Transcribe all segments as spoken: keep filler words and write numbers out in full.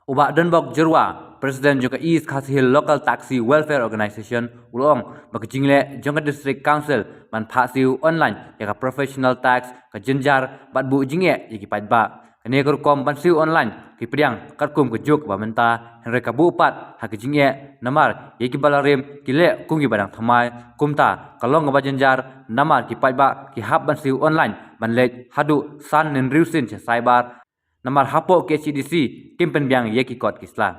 U Bah Donbok Jyrwa, President jong ka East Khasi Hills Local Taxi Welfare Organisation, u la ong ba ka jingleh jong ka District Council ban phah siew online ïa ka professional tax ka jynjar bad buh jingeh ïa ki paidbah. Kane ka rukom ban siew online ki pdiang katkum ka juk ba mynta, hynrei ka buh pat ha ka jingeh namar ïa ki ba la rim ki leh kum ki ba dang thymmai. Kumta ka long kaba jynjar namar ki paidbah ki hap ban siew online ban leit haduh san ne hynriew sien sha cyber. Namar hapoh K H A D C kim pynbiang ïa ki kot ki sla.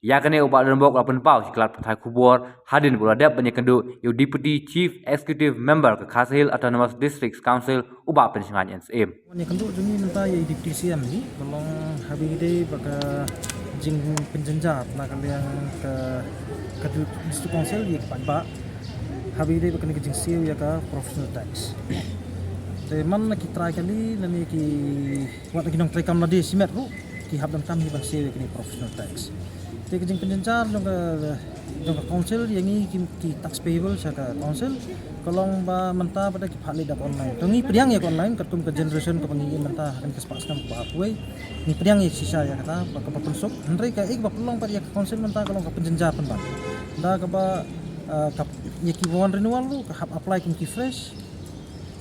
Ïa kane u Bah Donbok u la pynpaw sha ki lad pathai khubor hadien ba u la dep ban ïakynduh ïa u Deputy Chief Executive Member ka Khasi Hills Autonomous Districts Council, u Bah Pynshngaiñ N Syiem. Wan ïakynduh jong ngi mynta ïa u Deputy C M hi ka long haba ïadei bad ka jingpynjynjar na ka liang ka, ka District Council ïa ki paidbah haba ïadei bad kane ka jingsiew ïa ka professional tax. Te man la ki trai kali lane ki wat la ki nongtrei kam lade shimet ruh ki hap donkam hi ban siew ïa kane professional tax. Te ka jingpynjynjar jong ka, jong ka council ïa ngi ki, ki tax payable sha ka council ka long ba mynta pat ki phah leit da ka online. To ngi pdiang ïa ka online katkum ka generation kaba ngi mynta ha kane ka spah snem kaba arphew wei. Ngi pdiang ïa shisha ïa kata ba kaba pynsuk. Hynrei kaei kaba pynlong pat ïa ka council mynta ka long ka pynjynjar pynban. Da kaba, eh, ka, ïa kiba wan renewal ruh ka hap apply kum ki fresh.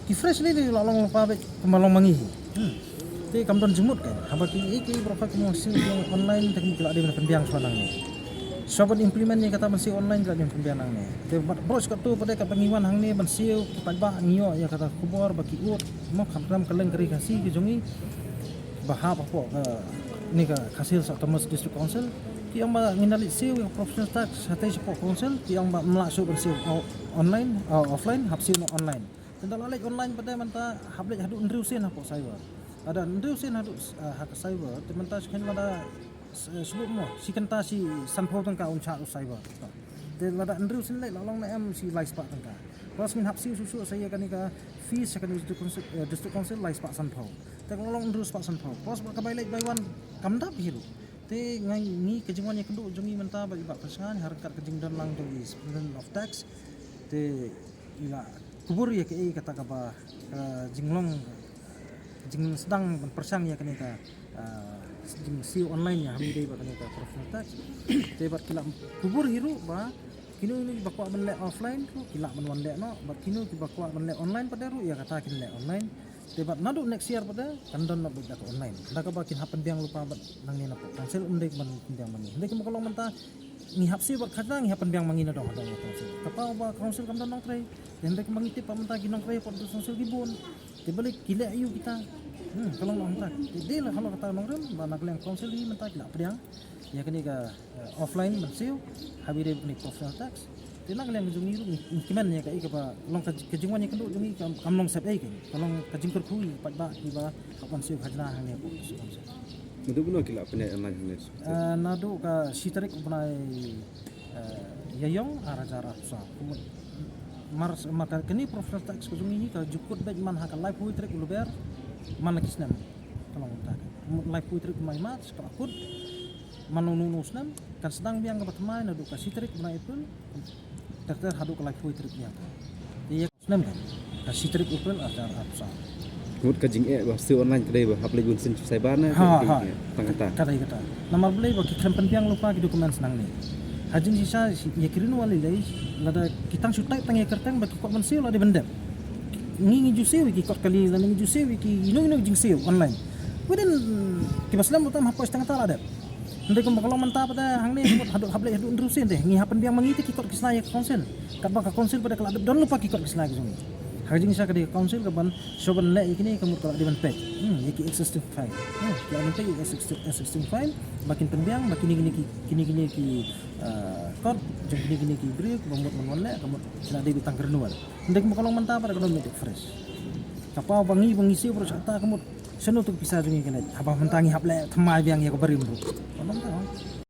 Ki fresh ne la long lypa beit kumba long ma ngi hi. Hmm. Te kam don jingmut ka. Haba kiei kiei baroh ki mut siew online te ki la dei ban pynbiang shuwa nangne. Shuwa ban implement ïa kata ban siew online ki la dei ban pynbiang nangne. Te baroh shi katto pat kaba ngi wan hangne ban siew ki paidbah ngi ïoh ïa kata khubor ba ki ud mo khamtam ka leng ka ri Khasi ka jong ngi ba hap hapoh kane ka Khasi Hills Autonomous District Council. Ki ong ba ngin da leit siew ïa ka professional tax hatei shapoh council, ki ong ba ym lah shuh ban siew o-, online, uh, offline, hap siew noh online. Te ynda la leit online pat mynta hap leit haduh hynriew sien hapoh cyber. Lada hynriew sien haduh, uh, ha ka cyber, te mynta shu khein lada, uh, shu mo shi kynta shi sanphew tyngka un shah u cyber. Te lada hynriew sien leit la long ne em shi lai spah tyngka. Plus ngin hap siew shuh shuh sa ïa kane ka fees sha kane ka District Council, eh, District Council lai spah sanphew. Te ka long hynriew spah sanphew. Plus ba ka bai leit bai wan kam dap hi ruh. Te ngi, ngi ka jingwan ïakynduh jong ngi mynta bad i Bah Pynshngaiñ ha ryngkat ka jingdon lang jong i Superintendent of Tax. Te i la kubur ïa kaei kata kaba, eh, jinglong, jingsdang ban pyrshang ïa kane ka, eh, jingsiew online ïa haba ïadei bad kane ka professional tax. Te bad ki la kubur hi ruh ba kino kino kiba kwah ban leh offline ruh ki lah ban wan leh noh, bad kino kiba kwah ban leh online pat ruh ïa kata kin leh online. Te bad naduh next year pat kan don noh beit da ka online. Da kaba kin hap pynbiang lypa bad nangne na council, ym dei ban pynbiang ma ngi. Hynrei kumba ka long mynta ngi hap siew bad khajna ngi hap pynbiang ma ngi na dong ha dong na council. Ka paw ba council kam don nongtrei. Te hynrei kumba ngi tip ba mynta ki nongtrei hapoh council ki bun. Te balei ki leh aïu kita. Hmm, ka long nongtrei. Te dei la halor kata nongrim ba na ka liang council hi mynta ki la pdiang ïa kane ka, eh, offline ban siew haba ïadei bad kane ka professional tax. Te na ka liang ka jong ngi ruh ngi kmen ïa kaei kaba long ka, ka jingwan ïakynduh jong ngi kam, kam long sep ei, ka long ka jingkyrkhu ïa ki paidbah kiba hap ban siew khajna hangne hapoh District Council. Naduh mynno ki la pynleh online hangne? Eh, naduh ka shi tarik u bnai, eh, Ïaïong ar hajar arphew saw. Kumut mar, mar ka, kane professional tax ka jong ngi hi ka ju kut beit man ha ka laiphew tarik u Lber man la ki snem. Ka long mynta ka mut laiphew tarik u bnai March ka la kut. Man uno uno u snem kan sdang biang kaba thymmai naduh ka shi tarik bnai April ter ter haduh ka laiphew tarik biang. Te ïa ka snem kan ka shi tarik April ar hajar arphew saw. Mut ka jingeh ba siew online ka dei ba hap leit bun sien sha cyber ne? Ha, ha. Tang kata. Ka dei kata. Namar balei ba ki khlem pynbiang lypa ki documents nangne. Ha jingshisha ïa ki renewal lei lei lada ki tang shu type tang ïa kyrteng ba ki kwah ban siew la dei ban dep. Ngi ngi ju siew ïa ki kot kali lane ngi ju siew ïa ki ino ino jingsiew online. Within kiba slem ruh tam hapoh shi tang kata la dep. Hynrei kumba ka long mynta pat hangne mut haduh hap leit haduh hynriew sien te ngi hap pynbiang ma ngi te ki kot ki sla ïa ka council. Katba ka council pat ka la dep don lypa ki kot ki sla ki jong ngi. Ha ka jingshisha ka dei ka council kaban shu ban leh ïa kine ka mut ka la dei ban peit. Hmm, ïa ki existing file. Hmm, ki la dei ban peit ïa ki existing, existing file ba kin pynbiang ba kine kine ki, kine kine ki, eh, kot jong kine kine ki briew kiba mut ban wan leh ka mut ki la dei ban tang ka renewal. Hynrei kumba ka long mynta pat ka don mut fresh. Ka paw ba ngi ba ngi siew baroh shi katta ka mut shano tu ka pisa jong ngi ka leit haba mynta ngi hap leh thymmai biang ïa ka barim ruh. Ka long mynta.